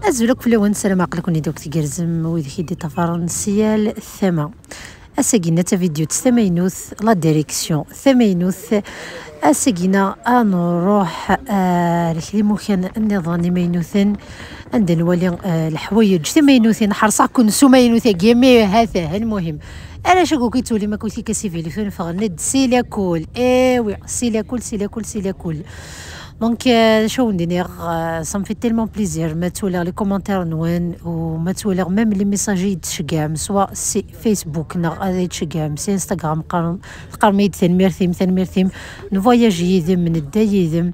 أزولك فلون السلام عقلك ونيدوك تيكرزم ويدك يدي تفرنسيال الثما أساكينا تا فيديو تثمينوث la direction ثمينوث أساكينا أنروح لكريموكان النظام مينوثن عند نولي الحوايج ثمينوثين حرصاكن سمينوث كيمي هذا المهم انا شكو كي تولي ما كنتي كسيفيلي فين فغند c'est la cool ايوي c'est la cool c'est la cool c'est la cool donc شو ندير ça me fait tellement plaisir ما تولي les commentaires نوان وما تولي même les messages يتشقام soit سي فيسبوك نا غادي يتشقام سي انستغرام قرميد ثنميرثيم ثنميرثيم نفواياجي يذم من الدا يذم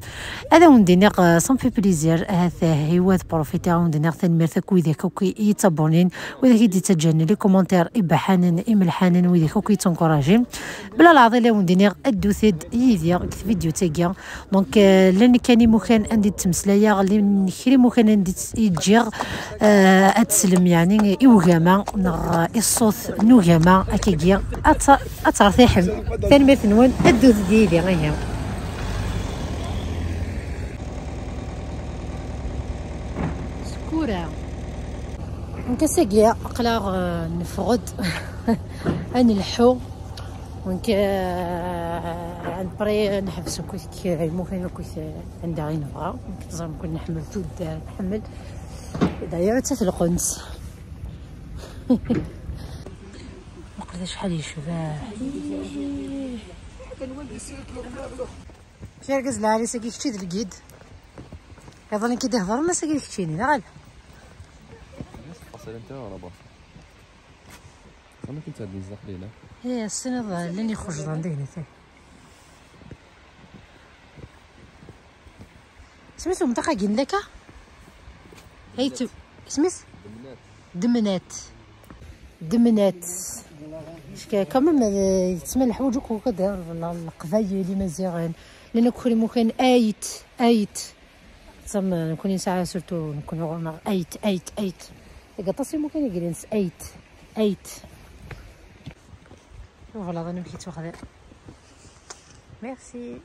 هذا وندير ça me fait plaisir هذا هو profiter وندير ثنميرثك وذاك كي يتابونين وذاك يدي تجاني les commentaires إبحانن إملحانن وذاك كي تنكوراجي بلا العضيله وندير الدوثيد يدير فيديو تاكيا donc لان كاني مكان عندي التمسلايه اللي كري مكان عندي يجيغ اتسلم يعني إوغاما نغ الصوت نوغاما اكاكيا اترثيحم ثاني نون الدوث ديالي غير سكورة نكساكيا اقلا نفغد انلحو ونك بري نحبسو كي ممكن كنت عندها غير نبغى كتزرم كون نحمل تود نحمل داير حتى القنص وقت شحال يشبه كيركز العريس كي كشتي الكيد يظن كي تهضر ما ساكي كشتيني لا غالب انا كنت عندي بزاف لينا ايه السنة لاني يخرج عندي هنا ثاني سميتو منطقة كنلاكا هيتو سميت دمنات دمنات شكا كمان تسمى الحوايج وكدير القبايل اللي مزيغين لان كل مكان ايت ايت تسمى نكون ساعة surtout نكون ايت ايت ايت قطاسي ممكن يجرينس ايت ايت voilà انا مشيت واخده ميرسي.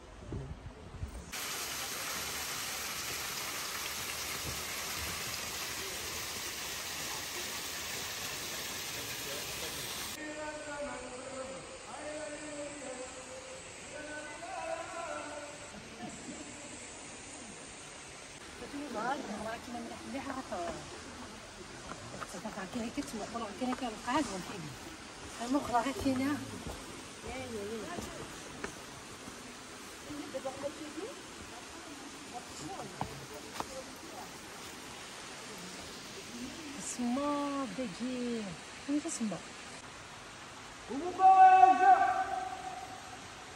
سما دقي وين تسمى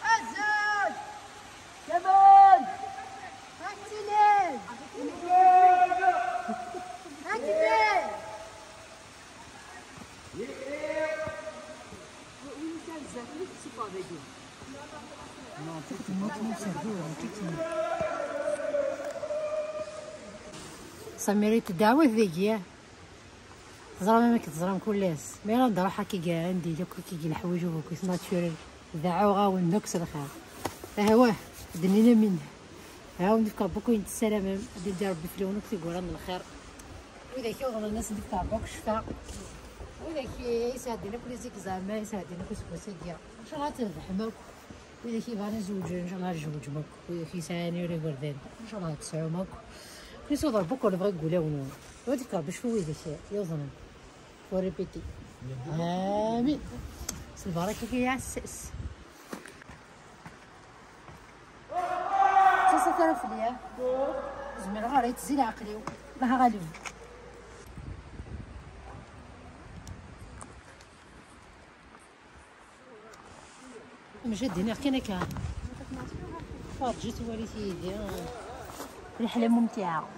أزاد كمان هاتلين هاتلين سميريت الدعوة ذيكيا زرا ما كتزرم كلاس mais راه نروح كي عندي دوك كي الحوايج وكي naturel دعاو غاو نكس الخير ها هو دنينا منه ها هو ندير بوكو السلامة دير ربي في لونك تيقول من الخير وإذا كي وغلا الناس ندير بوك شفا وإذا كي يساعدنا كل زيك زعما يساعدنا كل سكوسيكيا ان شاء الله تربح ماك وإذا كي بغا نزوج ان شاء الله نجوج ماك وإذا كي ساعني ولا قردان ان شاء الله تسعو ماك كل صوت بوك ولا بغا يقولها ونو وديك ربي شوفوا إذا كي يوزن وريبيتي آمين البركة في عساس تسافر فيا زمير غير تزيد عقلي ما غالي مجدين كاين هكا فرجت وليتي يدي رحلة ممتعة.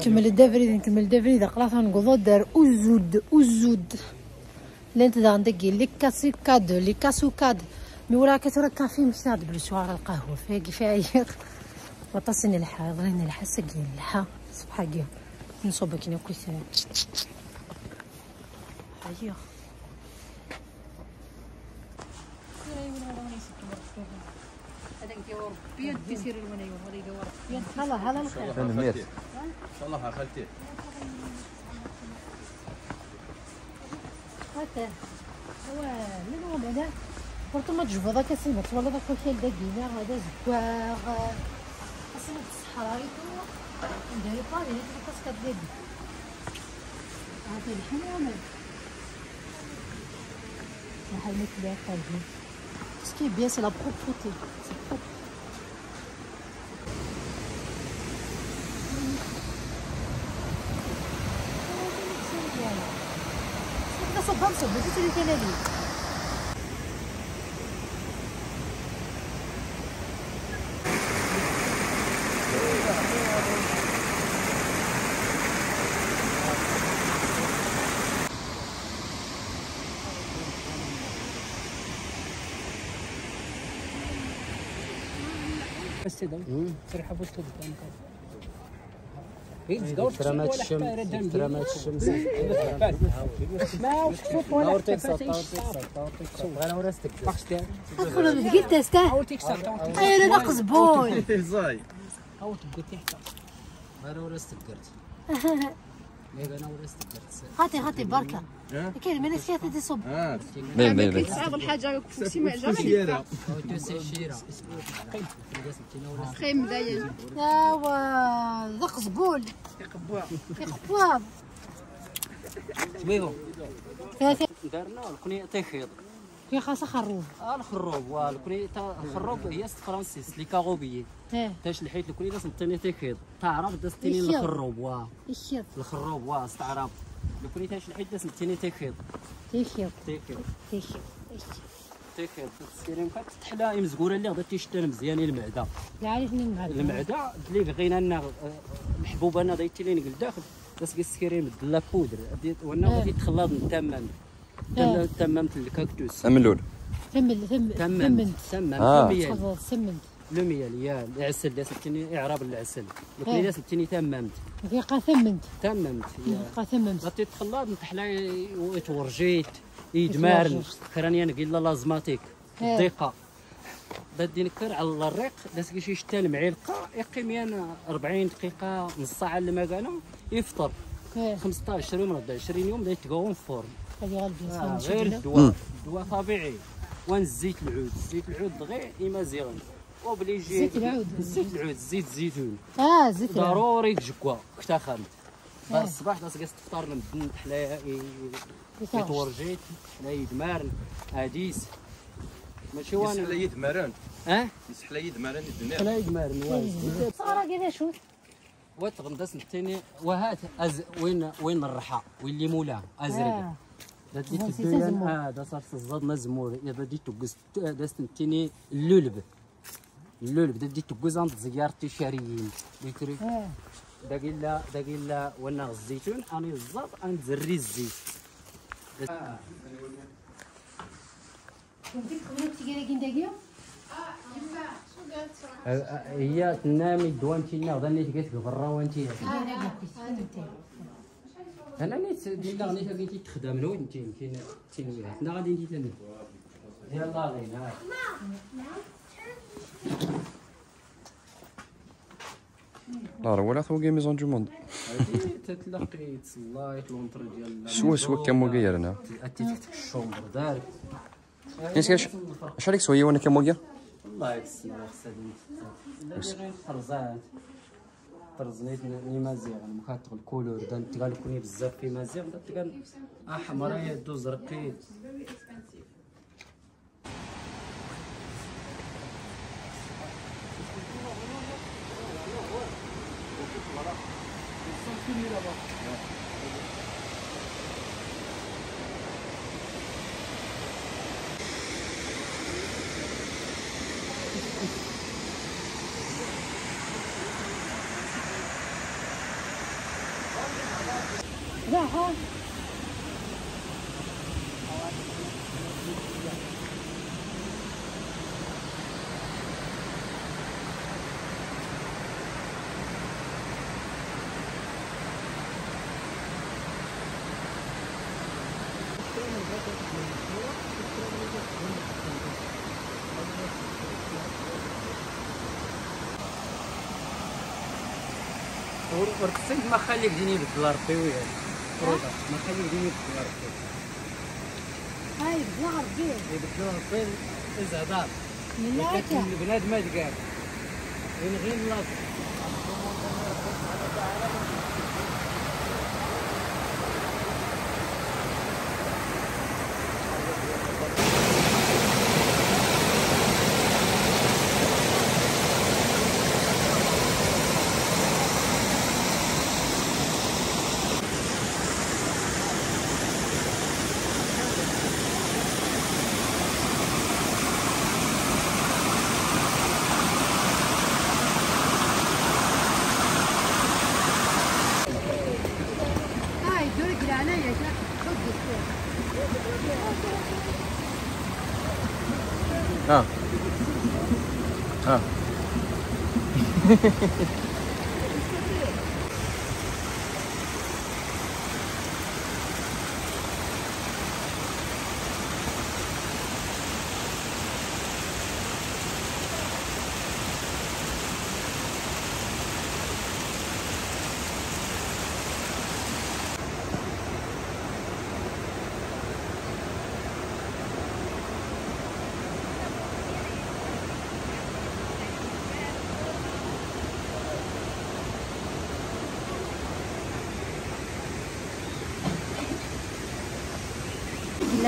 نكمل دافريد نكمل دافريد قلاص نقضو دار أزود أزود لانت دا عندك لي كاسي كاد لي كاسو كاد مي ولا كترا كافي مشي نعد بلو القهوة فاكي فايق وطاسني الحا ضريني الحا سكين الحا صبحا كي نصوب كي ناكل حيا هلا هلا الخير ان شاء الله خالتي ان شاء الله خالتي هاتا هو من هو بعدا برتو ما تجبو ذاك السمك ولا ذاك الخيل داكينا هذا زكواغ السمك الصحراء ندير باري هذيك كاسكات ديالي هذا الحين واحد الماكلة خارجين. Ce qui est bien, c'est la propreté. C'est propre. هاتي هاتي بركة كاين من السياسة دي صب تصعب الحاجة كوسي ما جا خيم دايل ايوا ذاك زبول يقبوا سويفو دارنا الكوني تيخيط كي خاصة خروب الخروب والكوني الخروب هي فرانسيس لي كاغوبيي تاش الحيط الكوني داس نطيني تيخيط تعرف داس تيني الخروب وا الخروب وا استعرب الكوني تاش الحيط داس نطيني تيخيط تيخيط تيخيط تيخيط تيخيط تسكرين كتحلى مزكوره اللي غدا تيشتان مزيان المعدة عارف من المعدة المعدة اللي بغينا لنا الحبوب انا دايتي لي لداخل داس كيسكرين لا بودر وانا غادي تخلط تمام تممت الكاكتوس تملول تمل تمل تممت سمنت لو ميال يا العسل داس تيني اعراب العسل لو داس تيني تممت دقيقة ثمنت تممت دقيقة ثمنت غادي تخلط نتحلا وتورجيت يدمار كرانيا نقيل لازماتيك الضيقه بدي نكر على الريق داس كي شي شتان معلقه يقيم يانا 40 دقيقة نص ساعة اللي ما يفطر 15 يوم ولا 20 يوم بدا يتقاوم في فورم غير الدواء الدواء طبيعي وان زيت العود زيت العود دغيا ايمازيغن obligé زيت العود زيت العود زيت الزيتون زيت العود ضروري تجكوا كتا خامت الصباح داس كاس تفطر نبدا حلايا يتورجيت حلايا يدمارن اديس ماشي وانا يسحلا يدمارن يسحلا يدمارن الدنيا حلايا يدمارن صغرا كذا شوف وتغمدس الثاني وهات وين وين الرحى وين اللي مولاه ازرق دات لي دا صار الزاد مزمور يا بدي توقس داس تنتيني اللولب اللولب دات توقس عند زيارتي شاريين لتري داك لا وانا الزيتون انا الزاد انا زري الزيت هي تنامي دوانتي غدا نيت كيت برا وانتي انا نيت ديال غنيت كي تخدم لو انت يمكن تنوي حنا غادي نجي تاني يلا غينا لا ولا ثوقي ميزون دو موند تتلقي تصلايت لونطر ديال سوا سوا كموغير انا اتي تحت الشومبر دارك اش عليك سويه وانا كموغير الله يسلمك خصها غير طرزات طرزنيت ني مزيان مخاطر الكولور دا تقال كوني بزاف في مزيان دا تقال احمر يدو زرقي لا ها ورتسنت ما خليك ديني يبدل ربي وياك ما خليك ديني يبدل ربي. هاي يبدل ربي يبدل ربي الزعدار من هكا البناد ما تقال غير الله.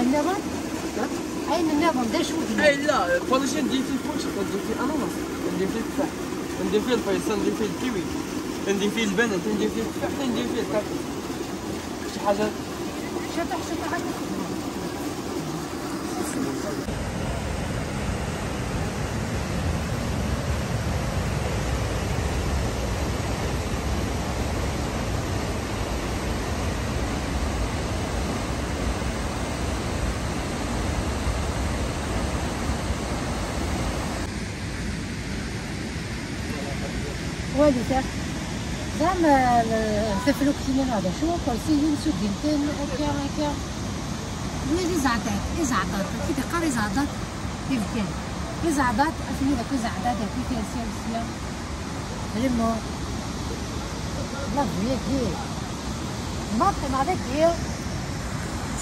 النظام اين النظام ده شو؟ اي لا فوالا ندير فيه كلشي، ندير فيه الاناناس، ندير فيه التفاح، ندير فيه الفيصل، ندير فيه الكيوي، ندير فيه البنان، ندير فيه التفاح، ندير فيه الكاكو، شي حاجة شطح شطح. والدة زعما تفلوكتين هذا شو كرسي سودينتين هكا هكا وين زعتات ازعطات كي تقرا زعطات كيف كان ازعطات افني داك زعطات كي كان سير سير فريمون لا فيا كي ما مع ذاك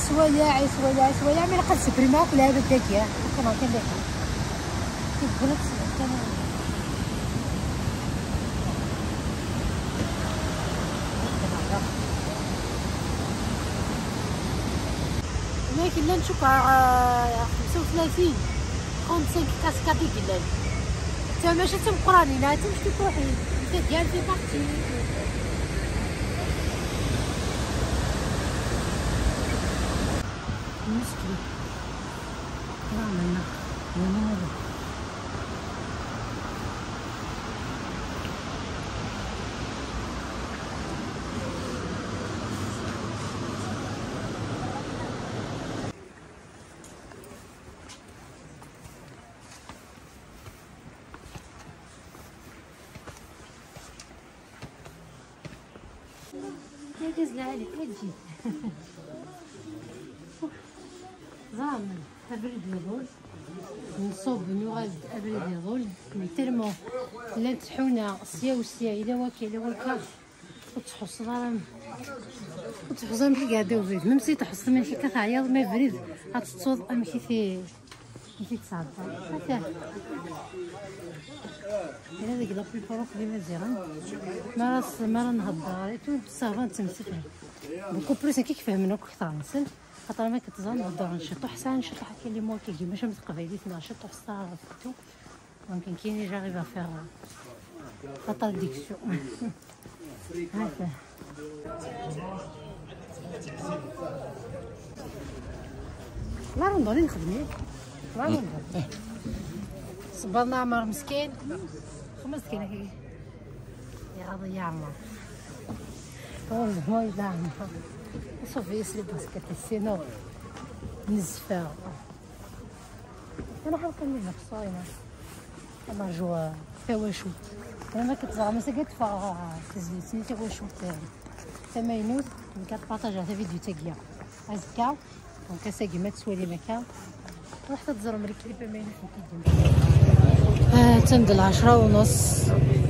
سوايع سوايع سوايع مي لقد سبريما كل هذا داك كما كان داك كيف قلت كان لكن لا نشوف 35 35 كاسكادي قلال تا ماشي تم قراني لا تمشي تروحي انت ديال في بارتي المشكل عملنا هذا يا غزلة عليك اجي زعما ابرد يضول نصوب نغاد ابرد يضول ترمو لا تحونا سيا وسيا الى واكي الى واكا وتحص ضرم وتحص مشي قاعدة وبريد ممسي تحص من شي كتعيط ما بريد غتصوض امشي في مشي تصعب هكا هذيك لا بلي فروق اللي مزيان ما راس ما راه نهضر تو بصافا تمسفهم بوكو بلوس كي كيفهمنا كثر نسن خاطر ما كتزال نهضر نشطو حسن نشطو حكي لي موا كيجي ماشي متقبيليت نشطو حسن تو ممكن كاين جاريف ا فير لا تراديكسيون هكا لا روندوني نخدم لا روندوني صبرنا عمر مسكين خمس كاين هكا يا عضي يا عمر والله ما يدعم. صوفي سلي باسكت سينو نزفا انا حنقيم هنا في الصايمه نرجو تواشوت انا ما كتزعما ما سكت فا تزلتني تواشوت تماينوت كتبارطاجا تا فيديو تاكيا ازكا دونك اساكي ما تسوالي مكان روح تزور من الكليب ماينوت كيدير. تند 10:30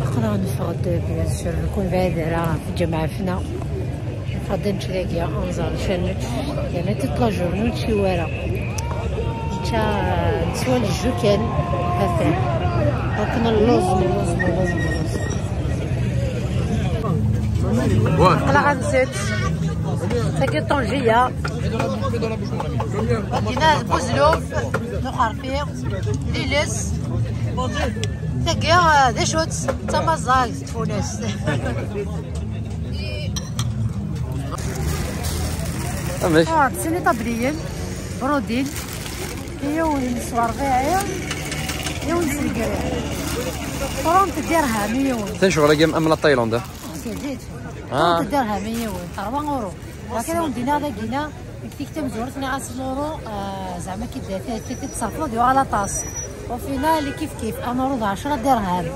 نقدر نفقد بيان سور نكون بعاد راه في الجامعة فينا غادي نتلاقيا انزال شنت يعني تطلع جورنو شي ورا تا نسوى الجو كان هذا دونك اللوز اللوز اللوز اللوز قلعة نسيت تاكي طنجية كاينة بوزلوف نخرفي ليلس تاكي ذا شوت تمازاك تفونس. تسني طبليين برودين يون نصور فيها يون سلقري 30 درهم يون تنشغل كيم ام لا تايلاند زيد 30 درهم يون 4 اورو لكن ودينا هذا كينا كيك تمزورتني 10 اورو زعما كي تصرفوا ديو على طاس وفينال كيف كيف 1 اورو 10 درهم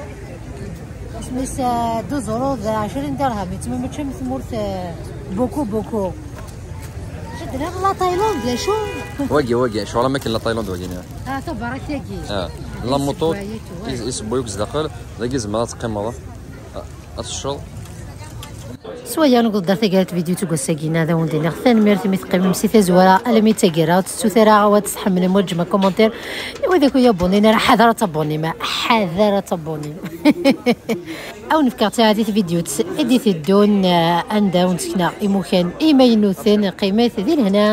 سميس 2 اورو 20 درهم تما ماشي مثمورت بوكو بوكو درهم لا تايلاند لا شو واقي واقي شو راه ما كاين لا تايلاند واقي تبارك تاكي لا موطو يسبويك زداخل ذاك زعما تقيم هذا سويا نقول درت قالت فيديو تقول ساكينه هذا وندينا ثاني ميرتي تقيم مسي تزورا الامي تاكيرا تسوثرا وتحمل موجمه كومونتير وذاك يا بوني راه حذر تابوني ما حذر تابوني او نفكرت هذه الفيديو ادي تدون اندا ونسكنا ايموكان ايماينوثين قيمات ديال هنا.